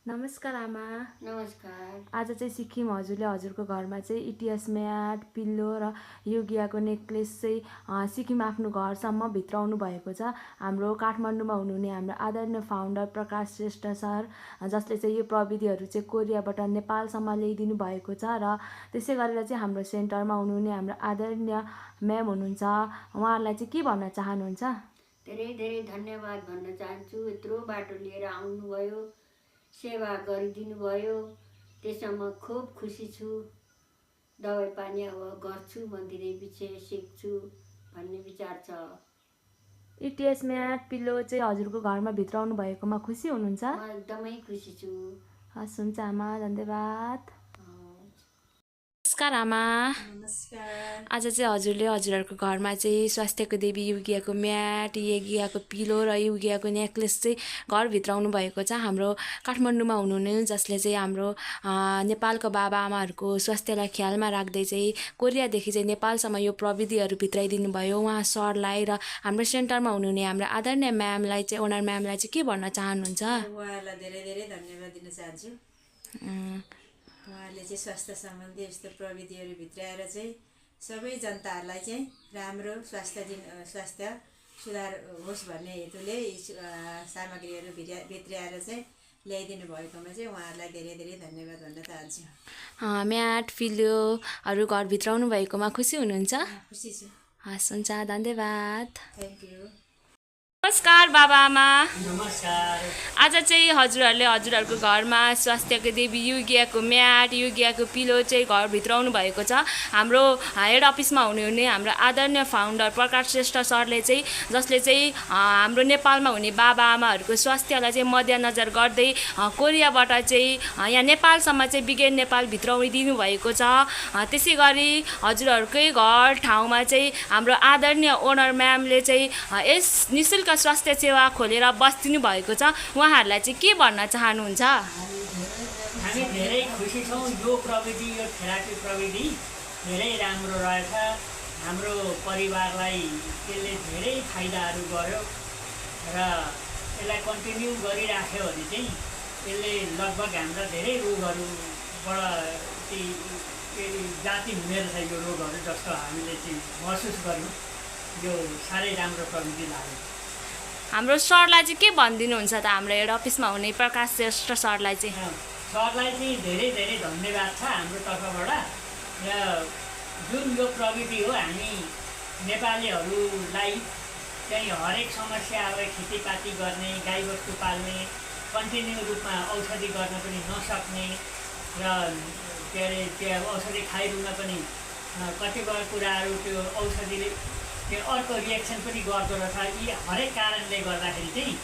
नमस्कार आमा। नमस्कार। आज चाहिँ सिक्किम हजुरले हजुरको घरमा चाहिँ इटिएस म्याट, पिल्लो र युगियाको नेक्लेस चाहिँ सिक्किम आफ्नो घरसम्म भित्राउनु भएको छ। हाम्रो काठमाडौँमा हुनुहुने हाम्रो आदरणीय फाउन्डर प्रकाश श्रेष्ठ सर, जसले चाहिँ यो प्रविधिहरू चाहिँ कोरियाबाट नेपालसम्म ल्याइदिनु भएको छ। र त्यसै गरेर चाहिँ हाम्रो सेन्टरमा हुनुहुने हाम्रो आदरणीय म्याम हुनुहुन्छ, उहाँहरूलाई चाहिँ के भन्न चाहनुहुन्छ? धेरै धेरै धन्यवाद भन्न चाहन्छु। यत्रो बाटो लिएर आउनुभयो, सेवा गरिदिनु भयो, त्यसमा म खुब खुसी छु। दबाई पानी अब गर्छु, म धेरै पछि सिक्छु भन्ने विचार छ। इटिएस म्याट, पिल्लो चाहिँ हजुरको घरमा भित्राउनु भएकोमा खुसी हुनुहुन्छ? म एकदमै खुसी छु। हस्, हुन्छ आमा, धन्यवाद। नमस्कार आमा। नमस्कार। आज चाहिँ हजुरले हजुरहरूको घरमा चाहिँ स्वास्थ्यको देवी युगियाको म्याट, युगियाको पिलो र युगियाको नेक्लेस चाहिँ घर भित्राउनु भएको छ। हाम्रो काठमाडौँमा हुनुहुने, जसले चाहिँ हाम्रो नेपालको बाबाआमाहरूको स्वास्थ्यलाई ख्यालमा राख्दै चाहिँ कोरियादेखि चाहिँ नेपालसम्म यो प्रविधिहरू भित्राइदिनु भयो। उहाँ सरलाई र हाम्रो सेन्टरमा हुनुहुने हाम्रो आदरणीय म्यामलाई चाहिँ, ओनर म्यामलाई चाहिँ के भन्न चाहनुहुन्छ? उहाँहरूलाई धेरै धेरै धन्यवाद दिन चाहन्छु। उहाँहरूले चाहिँ स्वास्थ्य सम्बन्धी यस्तो प्रविधिहरू भित्राएर चाहिँ सबै जनताहरूलाई चाहिँ राम्रो स्वास्थ्य सुधार होस् भन्ने हेतुले सामग्रीहरू भित्राएर चाहिँ ल्याइदिनु भएकोमा चाहिँ उहाँहरूलाई धेरै धेरै धन्यवाद भन्न चाहन्छु। म्याट, पिलोहरू घर भित्राउनु भएकोमा खुसी हुनुहुन्छ? खुसी छु। हस्, हुन्छ, धन्यवाद। Thank you. नमस्कार बाबाआमा। नमस्कार। आज चाहिँ हजुरहरूले हजुरहरूको घरमा स्वास्थ्यको देवी युगियाको म्याट, युगियाको पिलो चाहिँ घर भित्राउनु भएको छ। हाम्रो हेड अफिसमा हुनुहुने हाम्रो आदरणीय फाउन्डर प्रकाश श्रेष्ठ सरले चाहिँ, जसले चाहिँ हाम्रो नेपालमा हुने बाबाआमाहरूको स्वास्थ्यलाई चाहिँ मध्यनजर गर्दै कोरियाबाट चाहिँ यहाँ नेपालसम्म चाहिँ बिगेन नेपाल भित्राउनु भएको छ। त्यसै गरी हजुरहरूकै घर ठाउँमा चाहिँ हाम्रो आदरणीय ओनर म्यामले चाहिँ यस निःशुल्क स्वास्थ्य सेवा खोलेर बस्दिनु भएको छ। उहाँहरूलाई चाहिँ के भन्न चाहनुहुन्छ? हामी धेरै खुसी छौँ। यो प्रविधि, यो थेरापी प्रविधि धेरै राम्रो रहेछ। हाम्रो परिवारलाई त्यसले धेरै फाइदाहरू गर्यो र यसलाई कन्टिन्यू गरिराख्यो भने चाहिँ यसले लगभग हाम्रा धेरै रोगहरूबाट जाति हुने रहेछ। यो रोगहरू जस्तो हामीले चाहिँ महसुस गर्यौँ। यो साह्रै राम्रो प्रविधि लाग्यो। हाम्रो सरलाई चाहिँ के भनिदिनुहुन्छ त? हाम्रो हेड अफिसमा हुने प्रकाश श्रेष्ठ सरलाई चाहिँ सरलाई चाहिँ धेरै धेरै धन्यवाद छ हाम्रो तर्फबाट। र जुन यो प्रविधि हो, हामी नेपालीहरूलाई चाहिँ हरेक समस्या, अब खेतीपाती गर्ने, गाईबस्तु पाल्ने, कन्टिन्यू रूपमा औषधि गर्न पनि नसक्ने र के अरे त्यो औषधि खाइरुन पनि कतिपय कुराहरू त्यो औषधिले त्यो अर्को रिएक्सन पनि गर्दो रहेछ। यी हरेक कारणले गर्दाखेरि चाहिँ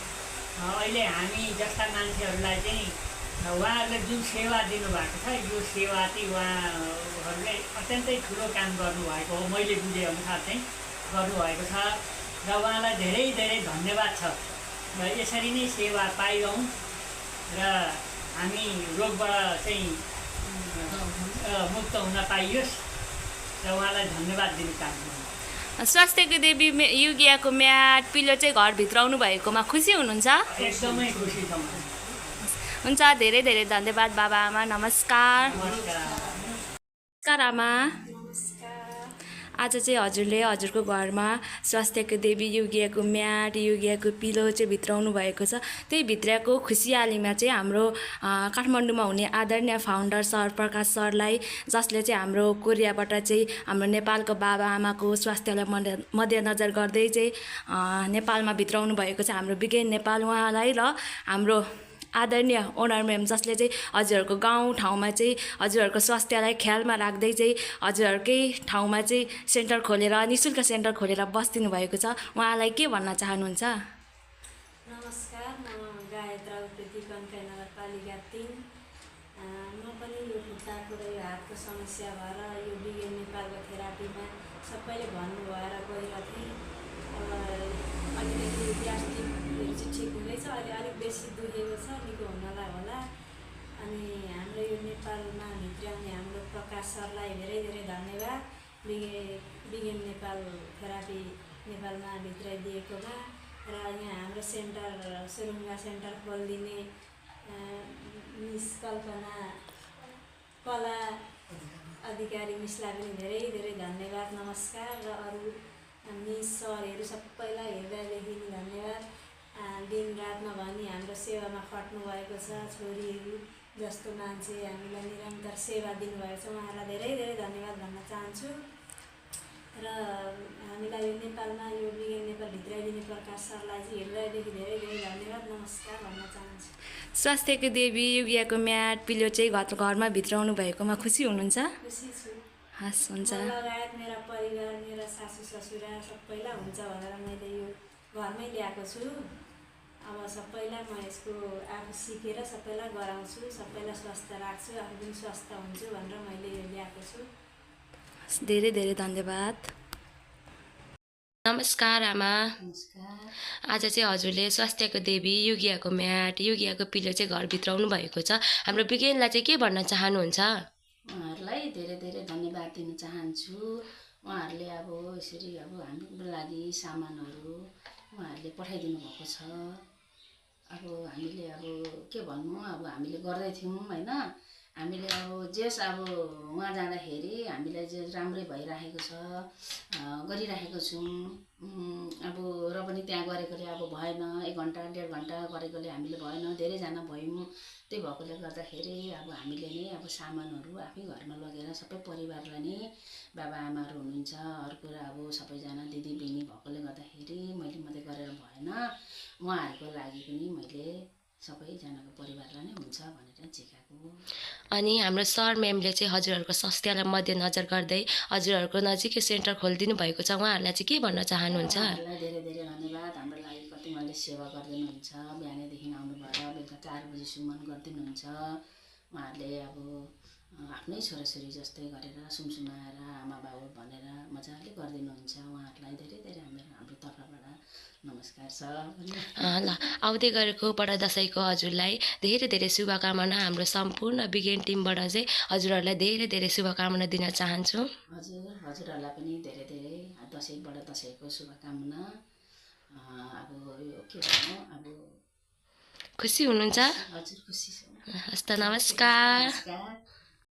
अहिले हामी जस्ता मान्छेहरूलाई चाहिँ उहाँहरूले जुन सेवा दिनुभएको छ, यो सेवा चाहिँ उहाँहरूले अत्यन्तै ठुलो काम गर्नुभएको हो, मैले बुझेअनुसार चाहिँ गर्नुभएको छ। र उहाँलाई धेरै धेरै धन्यवाद छ। र यसरी नै सेवा पाइरहौँ र हामी रोगबाट चाहिँ मुक्त हुन पाइयोस् र उहाँलाई धन्यवाद दिन चाहन्छु। स्वास्थ्यको देवी युगियाको म्याट, पिलो चाहिँ घर भित्राउनु भएकोमा खुसी हुनुहुन्छ? एकदमै खुसी छौँ। हुन्छ, धेरै धेरै धन्यवाद बाबाआमा। नमस्कार। नमस्कार आमा। आज चाहिँ हजुरले हजुरको घरमा स्वास्थ्यको देवी युगियाको म्याट, युगियाको पिलो चाहिँ भित्राउनु भएको छ। त्यही भित्रको खुसियालीमा चाहिँ हाम्रो काठमाडौँमा हुने आदरणीय फाउन्डर सर प्रकाश सरलाई, जसले चाहिँ हाम्रो कोरियाबाट चाहिँ हाम्रो नेपालको बाबाआमाको स्वास्थ्यलाई मध्यनजर गर्दै चाहिँ नेपालमा भित्राउनु भएको छ, हाम्रो बिगेन नेपाल, उहाँलाई र हाम्रो आदरणीय ओनर म्याम, जसले चाहिँ हजुरहरूको गाउँ ठाउँमा चाहिँ हजुरहरूको स्वास्थ्यलाई ख्यालमा राख्दै चाहिँ हजुरहरूकै ठाउँमा चाहिँ सेन्टर खोलेर, निःशुल्क सेन्टर खोलेर बस्दिनु भएको छ। उहाँलाई के भन्न चाहनुहुन्छ? नमस्कार, म गायत्रा उप्रेती कन्काई नगरपालिका 3। म पनि यो खुट्टाको र यो हातको समस्या भएर यो बिगेन नेपालको थेरापीमा सबैले भन्नुभएर गइरहेको थिएँ। अब अलिकति ग्यास्ट्रिकहरू चाहिँ ठिक हुँदैछ, अहिले अलिक बेसी दुखेको छ, निको हुनलाई होला। अनि हाम्रो यो नेपालमा भित्राउने हाम्रो प्रकाश सरलाई धेरै धेरै धन्यवाद। बिगेन नेपाल थेरापी नेपालमा भित्राइदिएकोमा र यहाँ हाम्रो सेन्टर सुरुङ्गा सेन्टर खोलिदिने मिस कल्पना कला अधिकारी मिसलाई पनि धेरै धेरै धन्यवाद नमस्कार। र अरू मिस सरहरू सबैलाई हृदयदेखि धन्यवाद। दिनरात नभनी हाम्रो सेवामा खट्नुभएको छ। छोरीहरू जस्तो मान्छे हामीलाई निरन्तर सेवा दिनुभएको छ, उहाँहरूलाई धेरै धेरै धन्यवाद भन्न चाहन्छु। र हामीलाई यो नेपालमा यो बिगेन नेपाल भित्राइदिने प्रकाश सरलाई चाहिँ हृदयदेखि धेरै धेरै धन्यवाद नमस्कार भन्न चाहन्छु। स्वास्थ्यको देवी युगियाको म्याट पिलो चाहिँ घरमा भित्राउनु भएकोमा खुसी हुनुहुन्छ? खुसी छु। हस्, हुन्छ। म लगायत मेरा परिवार, मेरा सासू ससुरा सबैलाई हुन्छ भनेर मैले यो घरमै ल्याएको छु। अब सबैलाई म यसको आफू सिकेर सबैलाई गराउँछु, सबैलाई स्वस्थ राख्छु, आफू पनि स्वस्थ हुन्छु भनेर मैले यो ल्याएको छु। धेरै धेरै धन्यवाद। नमस्कार आमा। नमस्कार। आज चाहिँ हजुरले स्वास्थ्यको देवी युगियाको म्याट युगियाको पिलो चाहिँ घर भित्राउनु भएको छ। हाम्रो बिगेनलाई चाहिँ के भन्न चाहनुहुन्छ? उहाँहरूलाई धेरै धेरै धन्यवाद दिन चाहन्छु। उहाँहरूले अब यसरी अब हाम्रो लागि सामानहरू उहाँहरूले पठाइदिनु भएको छ। अब हामीले अब के भन्नु, अब हामीले गर्दै थियौँ होइन। हामीले अब जेस अब उहाँ जाँदाखेरि हामीलाई जे राम्रै भइरहेको छ, गरिरहेको छौँ। अब र पनि त्यहाँ गरेकोले अब भएन, 1 घन्टा 1.5 घन्टा गरेकोले हामीले भएन, धेरैजना भयौँ। त्यही भएकोले गर्दाखेरि अब हामीले नै अब सामानहरू आफै घरमा लगेर सबै परिवारलाई नै बाबा आमाहरू हुनुहुन्छ, अरू कुरा अब सबैजना दिदी बहिनी भएकोले गर्दाखेरि मैले मात्रै गरेर भएन, उहाँहरूको लागि पनि मैले सबैजनाको परिवारलाई नै हुन्छ भनेर सिकाएको। अनि हाम्रो सर म्यामले चाहिँ हजुरहरूको स्वास्थ्यलाई मध्यनजर गर्दै हजुरहरूको नजिकै सेन्टर खोलिदिनु भएको छ। उहाँहरूलाई चाहिँ के भन्न चाहनुहुन्छ? उहाँहरूलाई धेरै धेरै धन्यवाद। हाम्रो लागि कति उहाँले सेवा गरिदिनुहुन्छ। बिहानैदेखि आउनु भएर बेलुका 4 बजीसम्म गरिदिनुहुन्छ। उहाँहरूले अब आफ्नै छोराछोरी जस्तै गरेर सुमसुमाएर आमा बाउ भनेर मजाले गरिदिनुहुन्छ। उहाँहरूलाई धेरै धेरै हाम्रो तर्फबाट नमस्कार छ। ल, आउँदै गरेको बडा दसैँको हजुरलाई धेरै धेरै शुभकामना हाम्रो सम्पूर्ण बिगेन टिमबाट चाहिँ हजुरहरूलाई धेरै धेरै शुभकामना दिन चाहन्छु। हजुरहरूलाई पनि धेरै धेरै दसैँको शुभकामना। अब यो के भन्नु, अब खुसी हुनुहुन्छ? हजुर खुसी छु। हस् त, नमस्कार। नमस्कार।